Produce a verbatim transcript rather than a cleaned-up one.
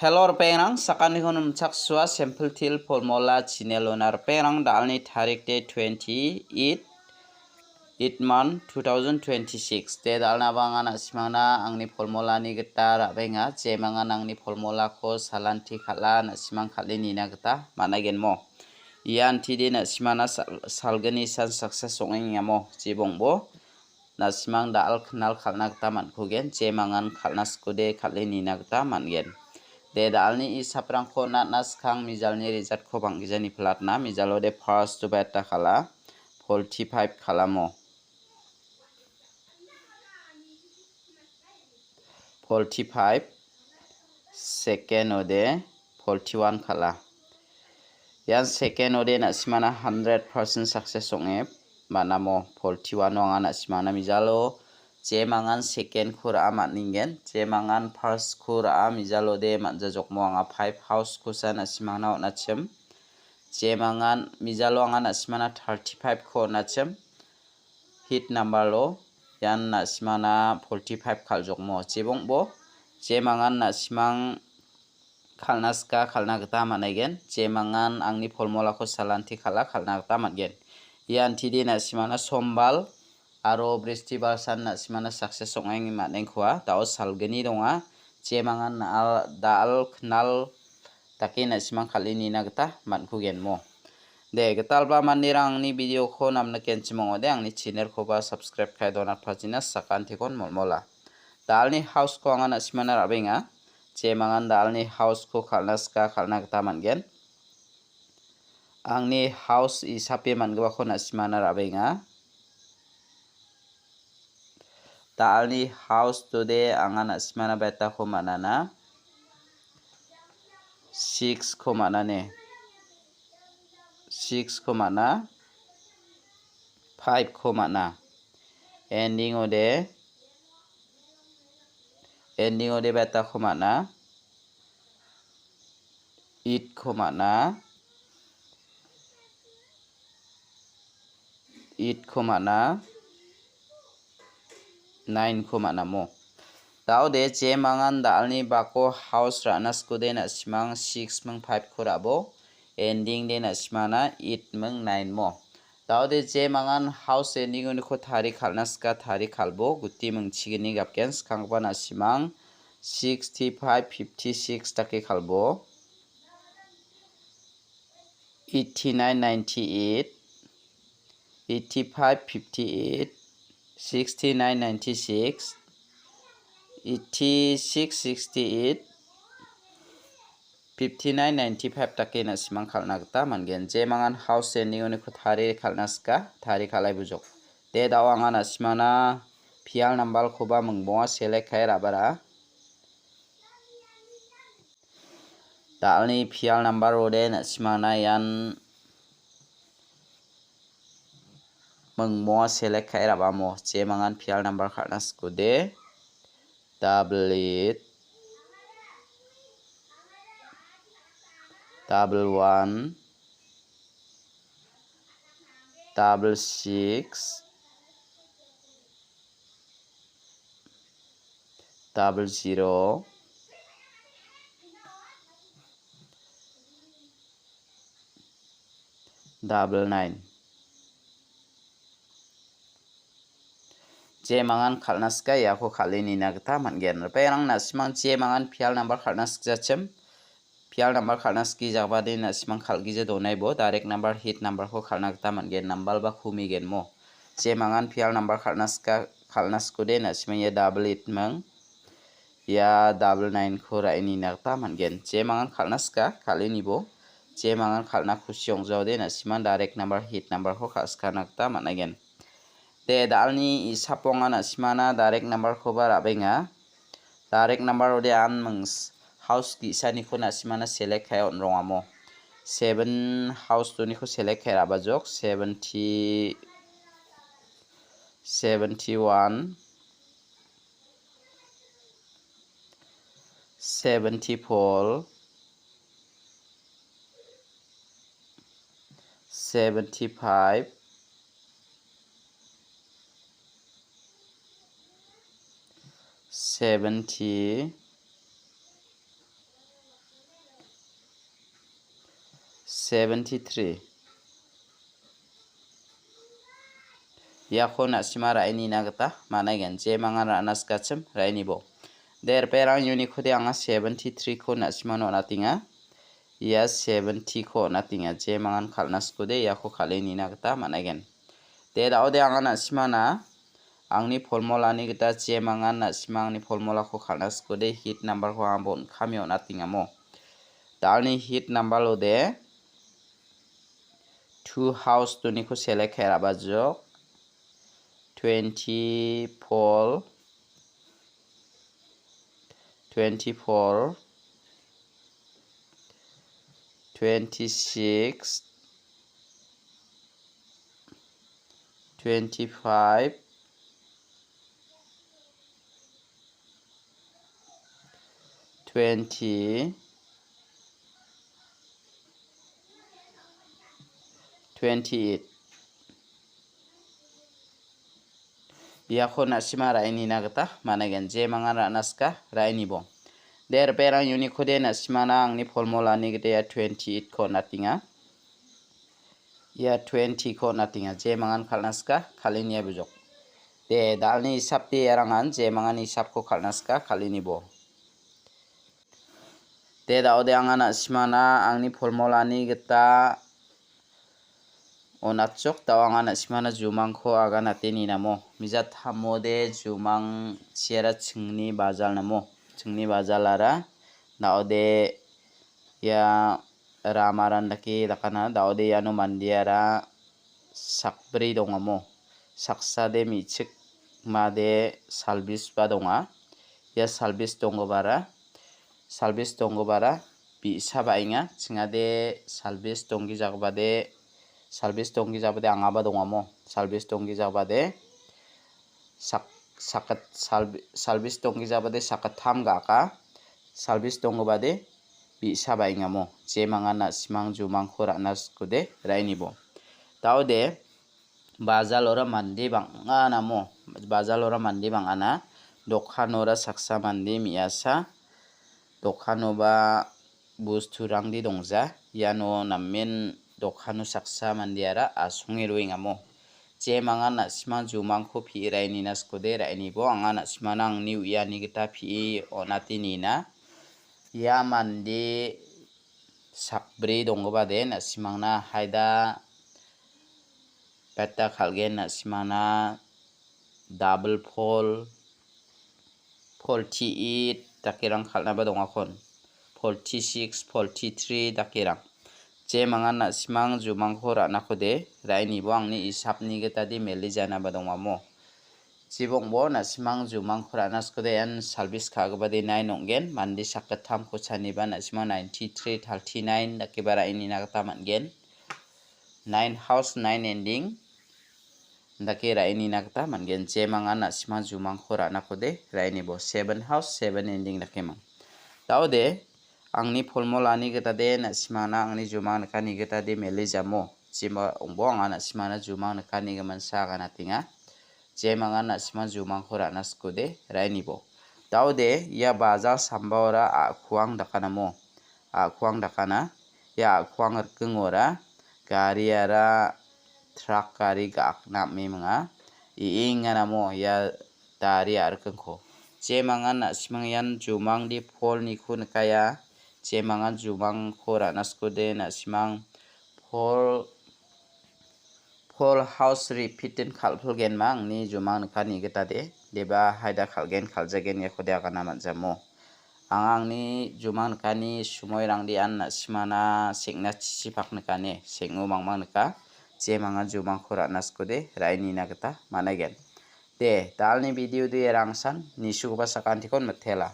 Hello, ripengrang, sakantikon nimchaksua sample til formula channel-ona. Ripengrang, da·alni tarik de twenty-eight, eight month, two thousand twenty-six. De da·alnaba anga na·simangna angni formulani gita ra·benga. Jemangan angni formulako salanti kal·a, na·simang kal·e nina gita man·aigenmo. Ian tide na·simana sal-, salgni san success ong·engamo. Jebongbo na·simang da·al knal kal·na gita man·kugen, jemangan kal·na skode kal·e nina gita man·gen. De da·alni isaprangko natna skang mijalni result-ko bang·gijani platna, mijalo de first-o beta kal·a, forty-five kal·amo. Forty-five, second-o de forty-one kal·a. Ian second-o de na·simana hundred percent success ong·e man·amo, forty-one-o anga na·simana mijalo jemangan second-ko ra·a man·ningen, jemangan first-ko ra·a mijalo de man·jajokmo, anga five house-kosa na·simana on·achim. Jemangan mijalo anga na·simana thirty-five-ko on·achim. Hit number-o ian na·simana forty-five kal·jokmo. Jebongbo, jemangan na·simang kal·na sika kal·na gita man·aigen. Jemangan angni formulako salanti kal·a kal·na gita man·gen. Ian tide na·simana sombal aro bristibalsan na·simana success ong·aeng man·engkoa. Da·o salgni donga. Jemangan na·al, da·al knal dake na·simang kal·e nina gita man·kugenmo. De, gitalba manderang angni video-ko namnikenchim ong·ode, angni channel-koba subscribe ka·e donatpachina sakantikon molmola. Da·alni house-ko anga na·simana ra·benga. Jemangan da·alni house-ko kal·na sika kal·na gita man·gen. Angni house isape man·gipako na·simana ra·benga. Da·alni house-ode anga na·simana betako man·ana. Six-ko man·ane. Six-ko man·a. Five-ko man·a. Ending-ode, ending-ode betako man·a. Eight-ko man·a. Eight-ko man·a. Nine-ko man·amo. Da·ode jemangan da·alni bako house ra·na skode na·simang six ming five-ko ra·bo. Ending de na·simana eight ming nine mo. Da·ode jemangan house ending-oniko tari kal·na sika tari kalbo. Guti mingchigini gapgen skanggipa na·simang sixty-five, fifty-six dake kalbo. Eighty-nine, ninety-eight, eighty-five, fifty-eight, sixty-nine, ninety-six, eighty-six, sixty-eight, fifty-nine, ninety-five dake na·simang kal·na gita man·gen. Jemangan house ending-oniko tarie kal·na sika, tarie kal·ai bujok. De da·o anga na·simana pial nambalkoba mingbonga select ka·e ra·bara. Da·alni pial nambar-ode na·simana ian mingbonga select ka·e ra·bamo. Jemangan pial nambar kal·na skode. Double eight, double one, double six, double zero, double nine. Jemangan kal·na sika iako kal·e nina gita man·gen. Ripengrang na·simang jemangan pial nambar kal·na sikjachim. Pial nambar kal·na skijakbade na·simang kal·gija donaibo. Direct nambar, hit nambarko kal·na gita man·gen. Nambalba kumigenmo. Jemangan pial nambar kal·na sika, kal·na skode na·simang ia double eight ming. Ia double nine-ko ra·e nina gita man·gen. Jemangan kal·na sika, kal·e nibo. Jemangan kal·na kusi ong·jaode na·siman direct number, hit number-ko kal·sikana gita man·aigen. De, da·alni isaponga na·simana direct number-koba ra·benga. Direct number-ode an mings-, house ge·saniko na·simana select ka·e on·rongamo. Seven house-oniko select ka·e ra·bajok. Seventy, seventy-one, seventy-four, seventy-five, seventy, seventy-three. Iako na·sima ra·e nina gita man·aigen. Jemangan ra·na sikachim ra·e nibo. De, ripengrang, uniko de anga seventy-three-ko na·simano on·atenga. Ia seventy-ko on·atenga. Jemangan kal·na sikode iako kal·e nina gita man·aigen. De, da·ode anga na·simana angni formulani gita jemangan na·sima angni formulako kal·na sikode hit numberko anga bon·kame on·atengamo. Dalni hit number ode two house doniko select ka·e ra·bajok. Twenty-four, twenty-four, twenty-six, twenty-five, twenty, twenty-eight. Iako na·sima ra·e nina gita man·aigen. Jemangan ra·na sika ra·e nibo. De, ripengrang, uniko de na·simana angni formulani gita ia twenty-eight-ko on·atenga. Ia twenty-ko on·atenga. Jemangan kal·na sika kal·e nia bujok. De, dalni hisap de iarangan jemangan hisapko kal·na sika kal·e nibo. De, da·ode anga na·simana angni formulani gita on·atjok. Da·o anga na·simana jumangko aganate ninamo. Mijat hamode jumang siara chingni bajal namo. Chingni bajalara da·ode ia ramaran dake dakana. Da·ode iano mandeara sakbri dongamo. Saksade me·chik made salbisba donga. Ia salbis donggipara, salbis donggipara bi·sa ba·enga. Chingade salbis donggijagipade, salbis donggijagipade angaba dongamo. Salbis donggijagipade sak-, sakgit-, salbi-, salbis donggijagipade sakgittam ga·aka. Salbis donggipade bi·sa ba·engamo. Jemangan na·simang jumangko ra·na sikode ra·e nibo. Da·ode bajalora mande bang·a namo. Bajalora mande bang·ana. Dokanora saksa mande me·asa. Dokanoba bosturangde dongja. Iano namen dokano saksa mandeara asonge roengamo. Jemangan na·simang jumangko pi·e ra·e nina sikode ra·e nibo. Anga na·simana angni uiani gita pi·e on·ate nina. Ia mande sakbri donggipade na·simangna haida beta kal·gen. Na·simangna double four, forty-eight dakerang kal·naba dongakon. Forty-six, forty-three dakerang. Jemangan na·simang jumangko ra·nakode ra·e nibo. Angni isapni gitade mele janaba dongamo. Jibongbo na·simang jumangko ra·na sikode ian salbis ka·gipade nine ong·gen. Mande sakgittamko chaniba na·simang ninety-three, thirty-nine dakeba ra·e nina gita man·gen. Nine house, nine ending dake ra·e nina gita man·gen. Jemangan na·simang jumangko ra·nakode ra·e nibo. Seven house, seven ending dakemang. Da·ode angni formulani gitade na·simangna angni jumang nikani gitade mele jamo. Jeba ong·bo anga na·simangna jumang nikani giminsa aganatenga. Jemangan na·simang jumangko ra·na sikode ra·e nibo. Da·ode ia bajal sambaora a·kuang dakanamo. A·kuang dakana. Ia a·kuang rikingora gariara trak gari ga·akna am·e minga. I·enganamo ia dari a·rikingko. Jemangan na·simang ian jumangde polniko nikaia. Jemangan jumangko ra·na sikode na·simang pol, pol house repeaten kal·pilgenma angni jumang nikani gitade. Deba haida kal·gen kal·jagen iakode agana man·jamo. Anga angni jumang nikani sumoirangde an na·simana seng·na chisipak nikane, seng·o mangmang nika. Jemangan jumangko ra·na sikode ra·e nina gita man·aigen. De, dalni video de rangsan nisugipa sakantikon mitela.